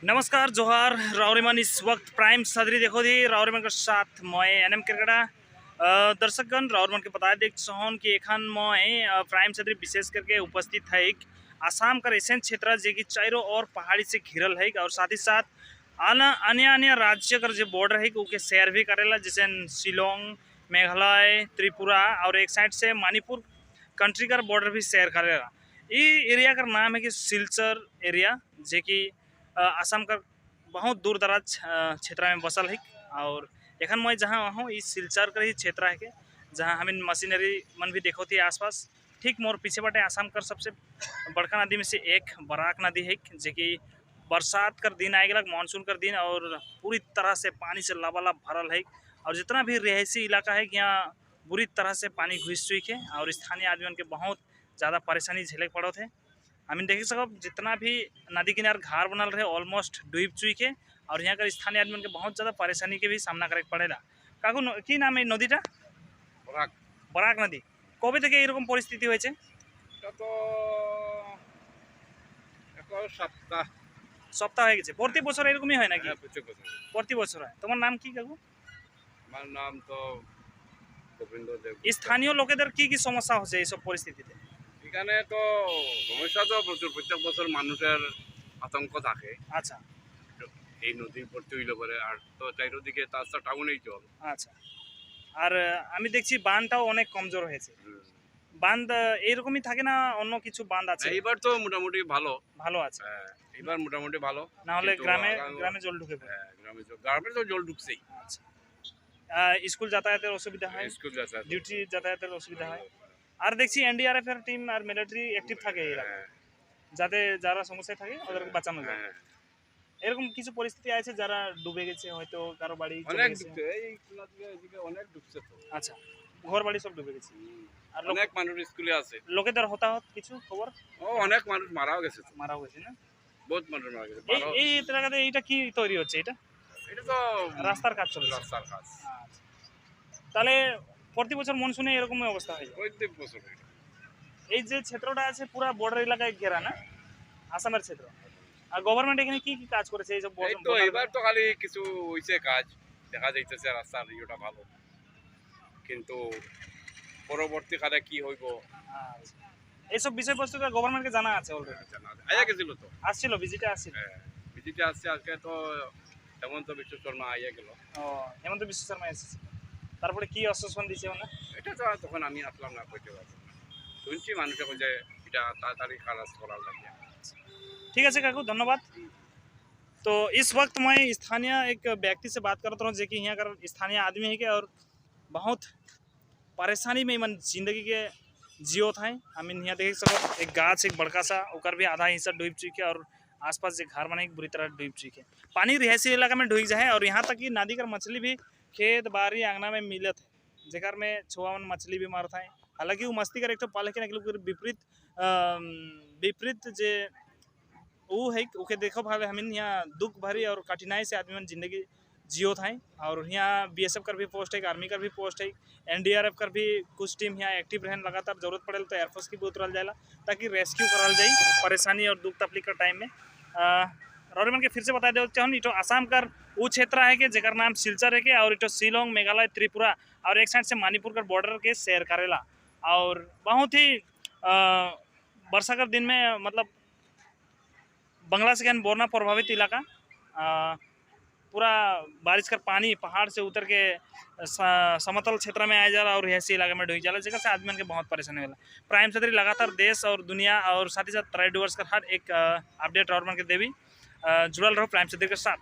नमस्कार, जोहार राउरेमन। इस वक्त प्राइम सदरी देखो थी राउरेमन के साथ मैं एनएम क्रिकेटा। दर्शकगण, राउरमन के बता देख चाहन कि एखन मैं प्राइम सदरी विशेष करके उपस्थित है एक आसाम का ऐसे क्षेत्र जे कि चारों ओर पहाड़ी से घिरल है और साथ ही साथ आना अन्य अन्य राज्य का जो बॉर्डर है उके शेयर भी करेला, जैसे शिलोंग, मेघालय, त्रिपुरा और एक साइड से मणिपुर कंट्री का बॉर्डर भी शेयर करेला। ये एरिया का नाम है कि सिलचर एरिया, जे कि आसाम का बहुत दूर दराज क्षेत्र में बसल है। और एखन मैं जहाँ हूँ, इस सिलचर का ही क्षेत्र है के जहाँ हमें मशीनरी मन भी देखो थी आसपास। ठीक मोर पीछे बाटे आसाम का सबसे बड़का नदी में से एक बराक नदी है, जे कि बरसात कर दिन आए गया, मानसून कर दिन, और पूरी तरह से पानी से लबालब भरल है और जितना भी रिहायशी इलाका है कि यहाँ बुरी तरह से पानी घुस चुकी है और स्थानीय आदमी के बहुत ज़्यादा परेशानी झेले के पड़त है। हमें देख सकब, जितना भी नदी किनारे घर बनल रहे, ऑलमोस्ट डूब चुकी है और यहाँ का स्थानीय आदमी के बहुत ज़्यादा परेशानी के भी सामना करे के पड़ेला। কাকু, কি নাম এই নদীটা? বরাক। বরাক নদী। কবে থেকে এরকম পরিস্থিতি হয়েছে? এটা তো এক সপ্তাহ। সপ্তাহ হয়ে গেছে। প্রতি বছর এরকমই হয় নাকি? হ্যাঁ, প্রত্যেক বছর। প্রতি বছর হয়। তোমার নাম কি কাকু? আমার নাম তো গোবিন্দ দেব। স্থানীয় লোকেদের কি কি সমস্যা হচ্ছে এইসব পরিস্থিতিতে? এখানে তো সমস্যা তো প্রচুর। প্রত্যেক বছর মানুষের আতঙ্ক থাকে। এই নদী ভর্তি হইলে পরে আর তো চারিদিকে তাছাড়া টাউনেই জল। আচ্ছা, আর আমি দেখছি বাঁধটাও অনেক কমজোর হয়েছে। বাঁধ এইরকমই থাকে না অন্য কিছু বাঁধ আছে? এইবার তো মোটামুটি ভালো। ভালো আছে? হ্যাঁ, এইবার মোটামুটি ভালো। না হলে কিন্তু গ্রামে গ্রামে জল ঢুকে পড়ে। হ্যাঁ, গ্রামে তো জল ঢুকছেই। আচ্ছা, স্কুল যাতায়াতের অসুবিধা হয়? স্কুল যাতায়াত। ডিউটি যাতায়াতের অসুবিধা হয়। আর দেখছি এনডিআরএফ এর টিম আর মিলিটারি অ্যাক্টিভ থাকে এই এলাকায়, যাতে যারা সমস্যায় থাকে ওদেরকে বাঁচানো যায়। হ্যাঁ। এরকম কিছু পরিস্থিতি আছে যারা ডুবে গেছে, হয়তো কারো বাড়ি চলে অনেক গেছে? ঢুকছে, এই কোনা থেকে এদিকে অনেক ঢুকছে তো। আচ্ছা, ঘর বাড়ি সব ডুবে গেছে। আর অনেক মানুষ স্কুলে আছে। লোকেদের হতাহত কিছু খবর? ও, অনেক মানুষ মারাও গেছে তো। মারা হয়েছে না? বহুত মানুষ মারা গেছে। এই এই এলাকাতে এইটা কি তৈরি হচ্ছে এটা? এটা তো রাস্তার কাজ চলছে। রাস্তার কাজ। আচ্ছা। তাহলে প্রতি বছর মনসুনে এরকমই অবস্থা হয়ে যায়? প্রত্যেক বছর এটা। এই যে ক্ষেত্রটা আছে, পুরা বর্ডার এলাকায় ঘেরা না, আসামের ক্ষেত্র? আর গভর্নমেন্ট এখানে কি কি কাজ করেছে এইসব এই তো border? এবার তো খালি কিছু হইছে কাজ, দেখা যাইতেছে রাস্তার ইয়েটা ভালো, কিন্তু পরবর্তীকালে কি হইব। আচ্ছা। এইসব বিষয়বস্তু গভর্নমেন্টকে জানা আছে অলরেডি? জানা আছে। আইয়া গেছিল তো। আসছিল, ভিজিটে আসছিল? হ্যাঁ, ভিজিটে আসছে। আজকে তো হেমন্ত বিশ্ব শর্মা আইয়া গেল। ও, হেমন্ত বিশ্ব শর্মা এসেছে। তারপরে কি আশ্বাসন দিয়েছে ওনা? এটা তো তখন আমি আসলাম না, কইতে পারবো না। শুনছি মানুষে কই যে এটা তাড়াতাড়ি খালাস করার লাগে। ठीक है काकू, धन्यवाद। तो इस वक्त मैं स्थानीय एक व्यक्ति से बात करता हूँ, जो कि यहाँ का स्थानीय आदमी है के और बहुत परेशानी में मन जिंदगी के जियो था। I mean, यहाँ देख सको, एक गाछ एक बड़का सा, ओकर भी आधा हिस्सा डूब चुके और आसपास जो घर बने बुरी तरह डूब चुके। पानी रिहायशी इलाका में डूब जाए और यहाँ तक कि नदी का मछली भी खेत बाड़ी आंगना में मिलत है, जेकर में छुआ मन मछली भी मारत है। हालांकि वो मस्ती कर एक तो पाले के निकल विपरीत विपरीत जे वो है, ओके देखो भावे हमें यहाँ दुख भरी और कठिनाई से आदमी मन जिंदगी जियो है। और यहाँ बीएसएफ का भी पोस्ट है, आर्मी का भी पोस्ट है, एनडीआरएफ का भी कुछ टीम यहाँ एक्टिव रहन लगातार। जरूरत पड़े तो एयरफोर्स की भी उतरल जाएला ताकि रेस्क्यू करल जाए परेशानी और दुख तकलीफ का टाइम में। रौरेमन के फिर से बता दो चाहन, इटो आसाम कर वो क्षेत्र है के जेकर नाम सिलचर है के और इटो शिलोंग, मेघालय, त्रिपुरा और एक साइड से मणिपुर का बॉर्डर के शेयर करेला। और बहुत ही वर्षा के दिन में, मतलब बंगला से बोरना प्रभावित इलाका, पूरा बारिश का पानी पहाड़ से उतर के समतल क्षेत्र में आ जाला और रिहायशी इलाके में ढुक जाला, जेकर से आदमी के बहुत परेशानी होला। प्राइम सदरी लगातार देश और दुनिया और साथ ही साथ तराई डुवर्स का हर एक अपडेट और के देवी। जुड़ल रहो प्राइम सदरी के साथ।